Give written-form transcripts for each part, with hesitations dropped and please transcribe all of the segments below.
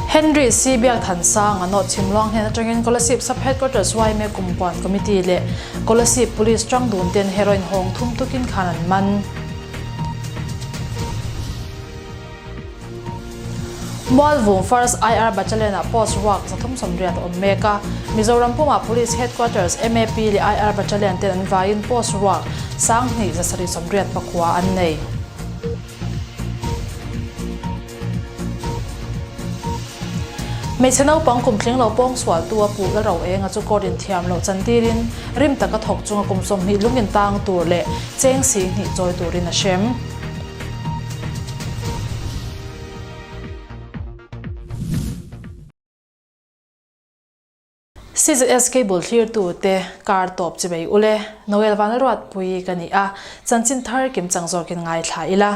Henry C. Biakthansanga nawt chhim luang hnen atangin Kolasib Sub Headquarters yma Kumpuan Committee leh Kolasib Police tang dun ten heroin hawng thum tukin khan an man. Mualvung First IR Battalion ah post ruak 380 a awm mek a, Mizoram pumah Police Headquarters, MAP leh IR Battalion ten an vaiin post ruak 2789 an nei. Hmeichhe naupang kum tling lo pawng sualtu a puh la ro eng a chu court in thiam loh chantirin rim taka thawk chunga kum 20 lung in tang tur leh cheng si hnih chawi turin a hrem. CZS Cable thlirtute kar tawp chi bei ule, Noel Vanlalruatpui ka ni a, chanchin thar kim chang zawkin ngaithla ila.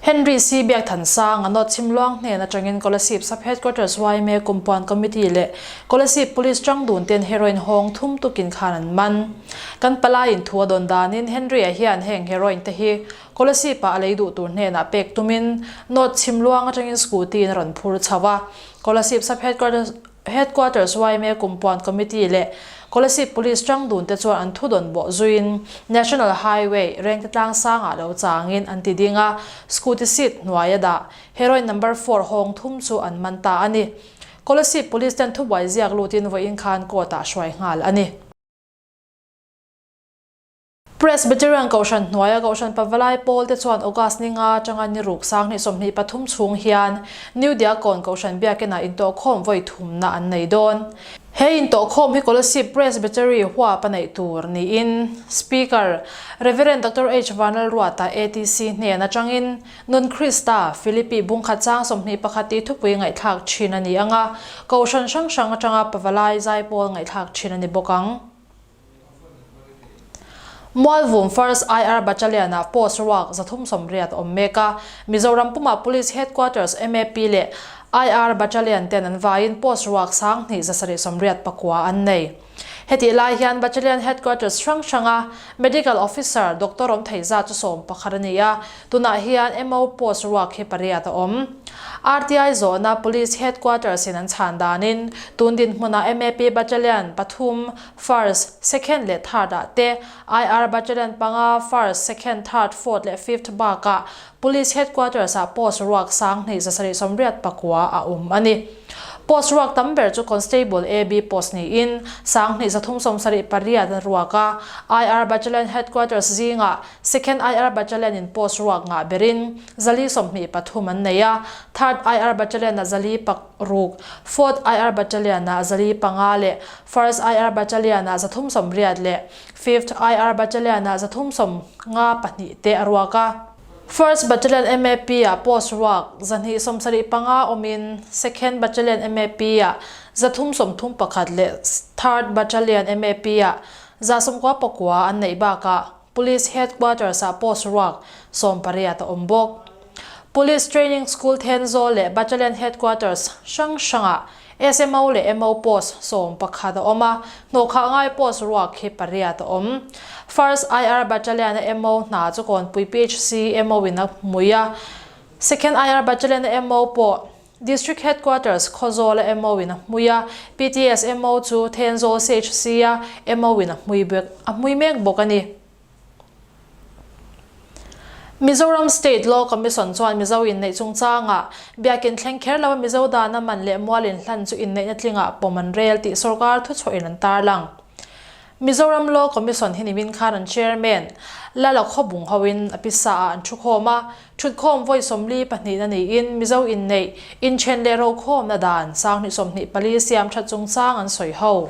Henry C. Biakthansang a nawt chhim luang hnen atangin Kolasib Sub Headquarters yma Kumpuan Committee leh Kolasib Police tang dun ten heroin hawng thum tukin khan an man. Kan palaiin thu a dawn danin Henry-a hian heng heroin te hi Kolasib-ah a lei duh tur hnenah pek tumin nawt chhim luang atangin scooty in a rawn phur chho a. Kolasib Sub Headquarters yma Kumpuan Committee leh Kolasib Police tang dun te chuan an thudawn bawh zuiin National Highway Rengte tlang sangah lo changin an ti ding a, scooty seat hnuaia dah heroin number four hawng thum chu an man ta a ni. Kolasib Police ten thubuai ziak lutin vawiin khan court ah hruai nghal a ni. Presbyterian Kohhran hnuaia Kohhran Pavalai pawl te chuan August ni nga atanga ni ruk 2023 chhung hian New Diakon Kohhran Biakinah intawhkhawm vawi thumna an nei dawn. He intawhkhawm hi Kolasib Presbytery huap a neih tur niin Speaker Rev. Doctor H. Vanlalruata ATC hnen atangin Nun Krista, Philippi bungkhat chang 21 tih thupui ngaihthlak thin a ni ang a, Kohhran hrang hrang atanga Pavalai zaipawl ngaihthlak thin a ni bawk ang. Mualvum First IR Battalion-ah post ruak 380 a awm mek a, Mizoram pumah Police Headquarters MAP leh IR Battalion ten an vaiin post ruak 2789 an nei. Hetih lai hian Battalion Headquarters hrang hranga Medical Officer Doctor awm thei zat chu 11 a ni a, tunah hian MO post ruak hi pariat a awm. RTI zawhna Police Headquarters in an chhan danin tun dinhmunah MAP Battalion pathum, First, Second leh Third ah te, IR Battalion panga, First, Second, Third, Fourth leh Fifth bakah Police Headquarters ah post ruak 2789 a awm a ni. Post ruak tam ber chu Constable AB post niin 2378 a ruak a, IR Battalion Headquarters zingah Second IR Battalion in post ruak ngah berin 423 an nei a, Third IR Battalion ah zali pak ruk, Fourth IR Battalion-ah 500 leh First IR Battalion-ah 380 leh Fifth IR Battalion-ah 352 te a ruak a. First Battalion MAP-ah post ruak 275 awmin Second Battalion MAP-ah 331 leh Third Battalion MAP-ah 199 an neih bakah Police Headquarters-ah post ruak 18 a awm bawk. Police Training School Thenzawl leh Battalion Headquarters hrang hrangah SMO leh MO post 11 a awm a, hnawhkhah ngai post ruak hi pariat a awm. First IR Battalion-a MO hna chu Kawnpui PHC MO-in a hmui a, Second IR Battalion-a MO pawh District Headquarters Khawzawl-a MO-in a hmui a, PTS MO chu Thenzawl CHC-a MO-in a hmui mek bawk a ni. Mizoram State Law Commission chuan Mizo inneih chungchangah biakin thleng kher lo a Mizo dana man leh mual inhlan chu inneihna tlingah pawm an rel tih sorkar thuchhuahin an tarlang. Mizoram Law Commission hi nimin khan an Chairman Lala Khawbung hoin a pisa ah an thukhawm a, thutkhawm vawi 42 na niin Mizo inneih inthen leh rokhawmna dan 2024 siam that chungchang an sawi ho.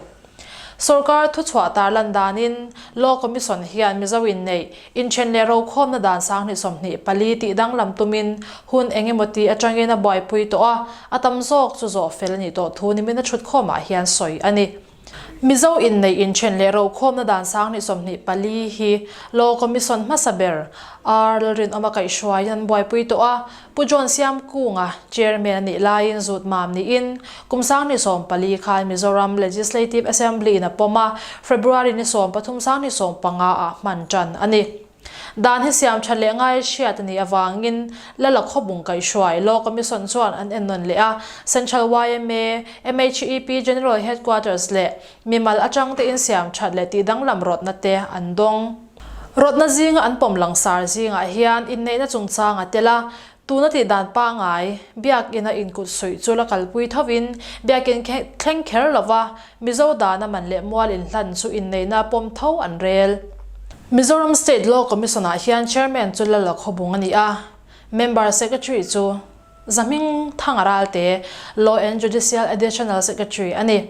Sorkar thuchhuah tarlan danin Law Commission hian Mizo inneih inthen leh rokhawmna dan 2024 tih danglam tumin hun eng emaw tih atangin a buaipui tawh a, a tam zawk chu zawh fel a nih tawh thu nimin a thutkhawmah hian sawi a ni. Mizo inneih inthen leh rokhawmna dan 2024 hi Law Commission hmasa ber R Lalrinawma kaihhruaiin an buaipui tawh a, Pu John Siamkunga Chairman a nih laiin zut mam niin kum 2014 khan Mizoram Legislative Assembly in a pawm a, February ni 13 2015 ah hman tan a ni. Dan hi siam that leh ngai hriat a nih avangin Lala Khawbung kaihhruai Law Commission chuan an ennawn leh a, Central yma, MHEP General Headquarters leh mimal atang te insiam that leh tihdanglam rawtna te an dawng. Rawtna zinga an pawm langsar zingah hian inneihna chungchang a tel a, tuna tihdan pangai, biakina inkut suih chu la kalpui thovin biakin thleng kher lova Mizo dana man leh mual inhlan chu inneihna pawm tho an rel. Mizoram State Law Commission-ah hian Chairman chu Lala Khawbung a ni a, Member Secretary chu Zahming Thanga Ralte, Law and Judicial Additional Secretary a ni.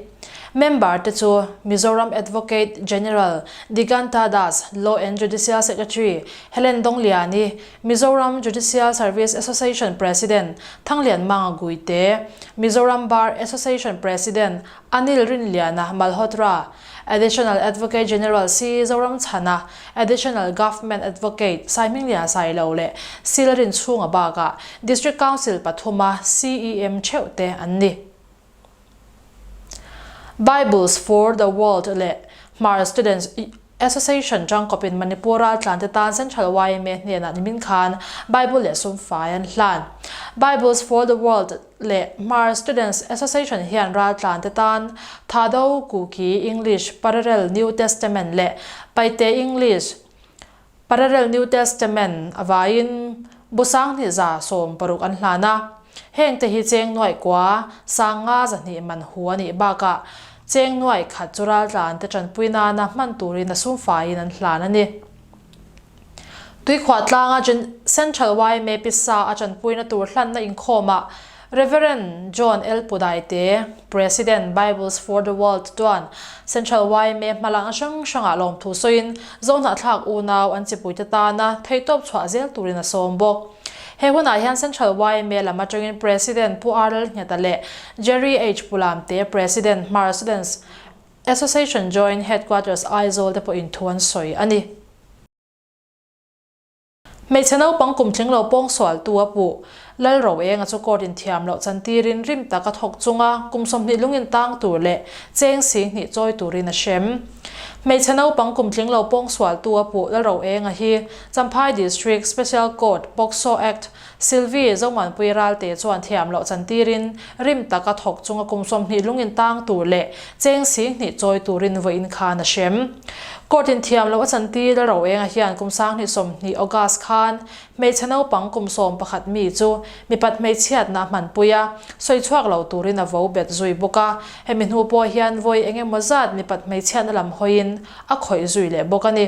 Member te chu Mizoram Advocate General Diganta Das, Law and Judicial Secretary Helen Dongliani, Mizoram Judicial Service Association President Thanglian Manga Guite, Mizoram Bar Association President Anil Rinliana Malhotra, Additional Advocate General C Zoramchhana, Additional Government Advocate Saihminglian Sailo leh Sil Rinchhunga bakah District Council pathuma CEM theuh te an ni. Bibles for the World leh Hmar Students Association tangkawpin Manipur raltlante tan Central yma hnenah nimin khan Bible leh sumfai an hlan. Bibles for the World leh Hmar Students Association hian raltlante tan Thado Kuki English Parallel New Testament leh Paite English Parallel New Testament avaiin bu 7160 an hlan a. Hengte hi cheng nuaih kua 50 200 man hu a nih bakah cheng nuaih khat chu raltlante tanpui nana hman turin a sumfaiin an hlan a ni. Tuikhuah tlanga Central yma pisa a tanpuina tur hlanna inkhawmah Rev. John L. Pudaite, President, Bibles for the World chuan Central yma hmalakna hrang hrangah lawmthu sawiin Zohnahthlak unau an chipuite tana theihtawp chhuah zel turin a sawm bawk. He hunah hian Central yma lam atangin President Pu R. Lalngheta leh Jerry H. Pulamte, President, Hmar Students Association Joint Headquarters, Aizawl te pawhin thu an sawi a ni. Hmeichhe naupang kum tling lo pawngsual tu a puh. Lal Roenga chu court in thiam loh chantirin rim tak a thawk chunga kum 20 lungin tang tur leh cheng 20,000 chawi turin a hrem. Hmeichhe naupang kum tling lo pawngsual tu a puh Lal Roenga hi Champhai District Special Court POCSO Act Sylvie Zomuanpui Ralte chuan thiam loh chantirin rim tak a thawk chunga kum 20 lungin tang tur leh cheng 20,000 chawi turin vawiin khan a hrem. Court in thiam loh a chantir a ro enga hian kum 2020 August khan hmeichhe naupang kum 11 mi chu mipat hmeichhiatna a hmanpui a, sawi chhuak lo turin a vo bet zui bawk a. Hemi hnu pawh hian vawi eng emaw zat mipat hmeichhiatna lam hawiin a khawih zui leh bawk a ni.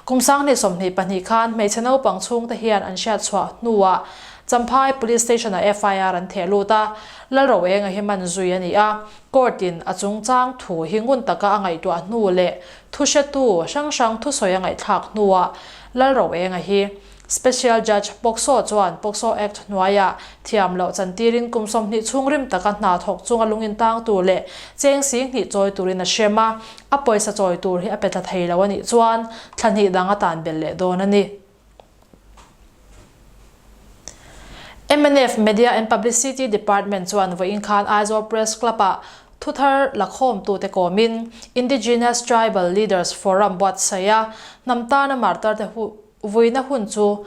Kum 2024 khan hmeichhe naupang chhungte hian an hriat chhuah hnuah Champhai Police Station-ah FIR an theh lut a, Lalroenga hi man zui a ni a. Court in a chungchang thu hi ngun taka a ngaihtuah hnu leh thuhretu hrang hrang thusawi a ngaihthlak hnuah Lalroenga hi Special Judge POCSO chuan POCSO Act hnuaiah thiam loh chantirin kum 20 chhung rim taka hna thawk chunga lung intang tur leh cheng 20,000 chawi turin a hrem a, a pawisa chawi tur hi a pe tla thei lo a nih chuan thla hnih dang a tan belh leh dawn a ni. Mnf Media and Publicity Department chuan vawiin khan Aizawl Press Club-ah thuthar lakhawmtute kawmin Indigenous Tribal Leaders Forum buatsaih a, hnam tana martarte vuina hun chu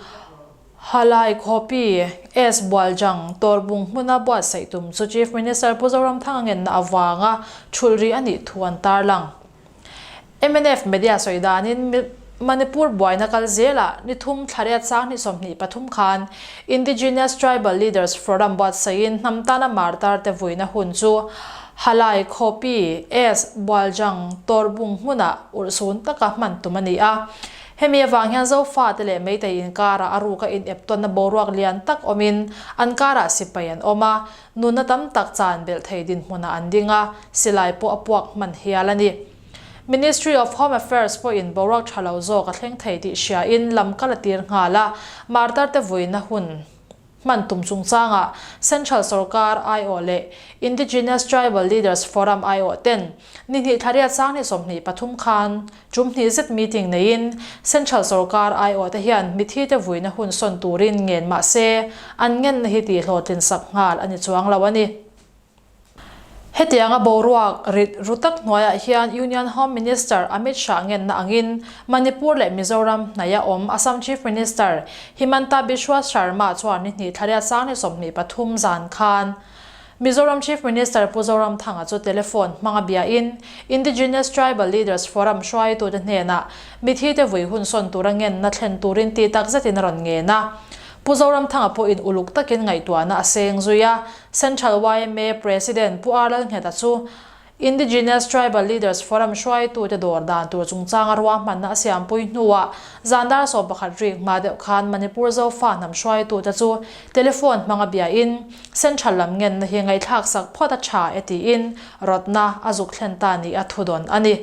Halai Khawpi, S. Bualjang, Tawrbung hmuna buatsaih tum chu Chief Minister Pu Zoramthanga ngenna avanga thulh rih a nih thu an tarlang. Mnf media sawi danin Manipur buaina kal zelah ni thum thlariat 2023 khan Indigenous Tribal Leaders Forum buatsaihin hnam tana martar te vuina hun chu Halai Khawpi, S. Bualjang, Tawrbung hmunah urhsun taka hman tum a ni a. Hemi avang hian Zofa te leh Meitei inkarah a ruka inep tawnna boruak lian tak awmin an karah sipai an awm a, Nunna tam tak chan belh thei dinhmunah an ding a, silai pawh a puak hman hial a ni. Ministry of Home Affairs pawhin boruak tha lo zawk a thleng thei tih hriain lam kal a tir nghal a, martar te vuina hun hman tum chungchangah Central sorkar aiawh leh Indigenous Tribal Leaders Forum aiawh ten Ni hnih thla riat 2023 khan tum hnih zet meeting neiin Central sorkar aiawh te hian mithi te vuina hun sawn turin ngen mah se an ngenna hi tihhlawhtlin sak nghal a ni chuang lo a ni. Hetianga boruak rit ru tak hnuaiah hian Union Home Minister Amit Shah ngenna angin Manipur leh Mizoram hnaia awm Assam Chief Minister Himanta Biswa Sarma chuan ni hnih thlariat sang ni 23 zan khan Mizoram Chief Minister Pu Zoramthanga chu telephone hmanga biain Indigenous Tribal Leaders Forum hruaitute hnenah mithite vui hun sawn tura ngenna thlen turin tih tak zetin a rawn ngen a. Pu Zoramthanga pawhin uluk takin ngaihtuahna a seng zui a, Central yma President Pu R Lalngheta chu Indigenous Tribal Leaders Forum hruaitute dawr dan tur chungchanga ruahmanna a siampui hnuah zan dar 11 rik hma deuh khan Manipur Zofa hnam hruaitute chu telephone hmanga biain Central lam ngenna hi ngaihthlak sak phawt a tha e tiin rawtna a zuk thlen ta nia thudawn a ni.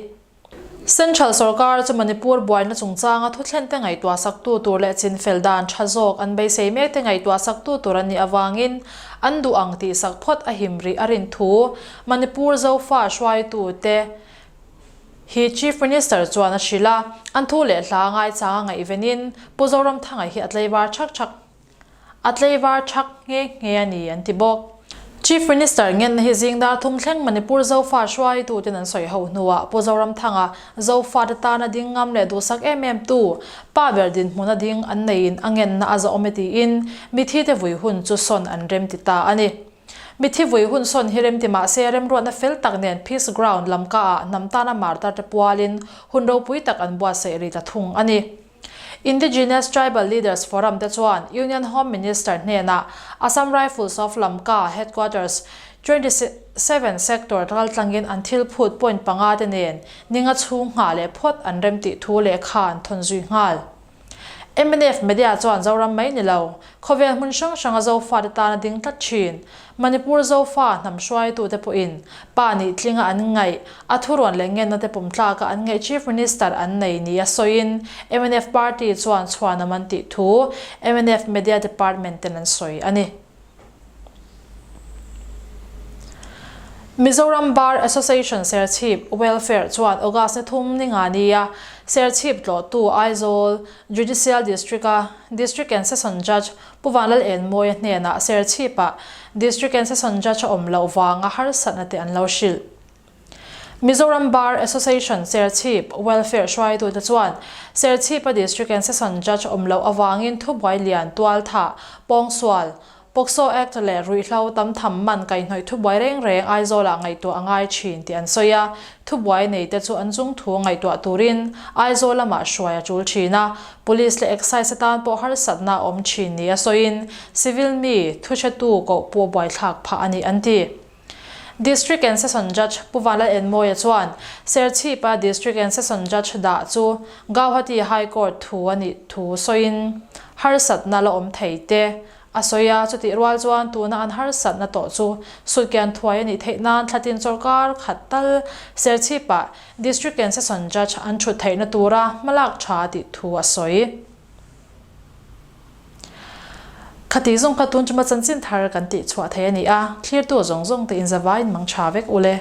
Central sorkar chu Manipur buaina chungchanga thuthlente ngaihtuah saktu tur leh chinfel dan tha zawk an beisei mekte ngaihtuah saktu tur an nih avangin an duh ang tih sak phawt a him rih a rin thu Manipur Zofa hruaitute hi Chief Minister chuan a hrilh a, an thu leh hla ngaichanga ngaihvenin Pu Zoramthanga hi a tlaivar thak thak A tleivar thak nghe nghe a ni an ti bawk. Chief Minister ngenna hi zingdar thum thleng Manipur Zofa hruaituten an sawi ho hnuah Pu Zoramthanga Zofa te tana ding ngam leh duhsak em em tu pa ber dinhmuna ding an neiin a ngenna a zawh awm e tiin mithi te vui hun chu sawn an rem ti ta a ni. Mithi vui hun sawn hi rem ti mahse remruatna fel tak nen Peace Ground lamka ah hnam tana martar te pualin hun ropui tak an buatsaih ri ta thung a ni. Indigenous Tribal Leaders Forum te chuan Union Home Minister hnenah Assam Rifles of Lamka Headquarters 27 Sector kaltlangin an thil phut point panga te nen ninga chhung nghah leh phawt an rem tih thu lehkha an thawn zui nghal. Mnf Media chuan Zoram mai ni lo, khawvel hmun hrang hranga Zofate tana ding tlat thin. Manipur Zofa hnam hruaitute pawhin pa nih tlinga an ngaih, a thurawn leh ngenna te pum tlaka an ngaih Chief Minister an nei nia sawiin mnf party chuan chhuanawm an tih thu mnf Media Department ten an sawi a ni. Mizoram Bar Association Serchhip Welfare chuan August ni thum ni nga nia Serchhip tlawhtu Aizawl Judicial District-a District and Session Judge Pu Vanlal Enmawia hnenah Serchhipah District and Session Judge a awm loh vanga harsatna te an lo hrilh. Mizoram Bar Association Serchhip Welfare hruaitute chuan Serchhipa District and Session Judge awm loh avangin thubuai lian tual thah, pawngsual, POCSO Act leh ruihhlo tam tham man kaihhnawih thubuai reng reng Aizawlah ngaihtuah a ngai thin tih an sawi a, thubuai neite chu an chung thu ngaihtuah turin Aizawl lamah hruai a tul thin a, Police leh Excise atan pawh harsatna a awm thin nia sawiin civil mi thuhretu koh pawh buaithlak phah a ni an ti. District and Session Judge Pu Vanlal Enmawia chuan Serchhipa District and Session Judge dah chu Gauhati High Court thu a nih thu sawiin harsatna la awm thei te a sawi a, chutih rual chuan tuna an harsatna tawh chu sutkian thuai a nih theih nan thlatin sawrkar khat tal Serchhipah District and Session Judge an thut theihna tura hmalak tha tih thu a sawi. Khati zawng kha tun chuma chanchin thar kan tih chhuah thei a ni a, thlirtu zawng zawng te inzavaiin mang tha vek ule.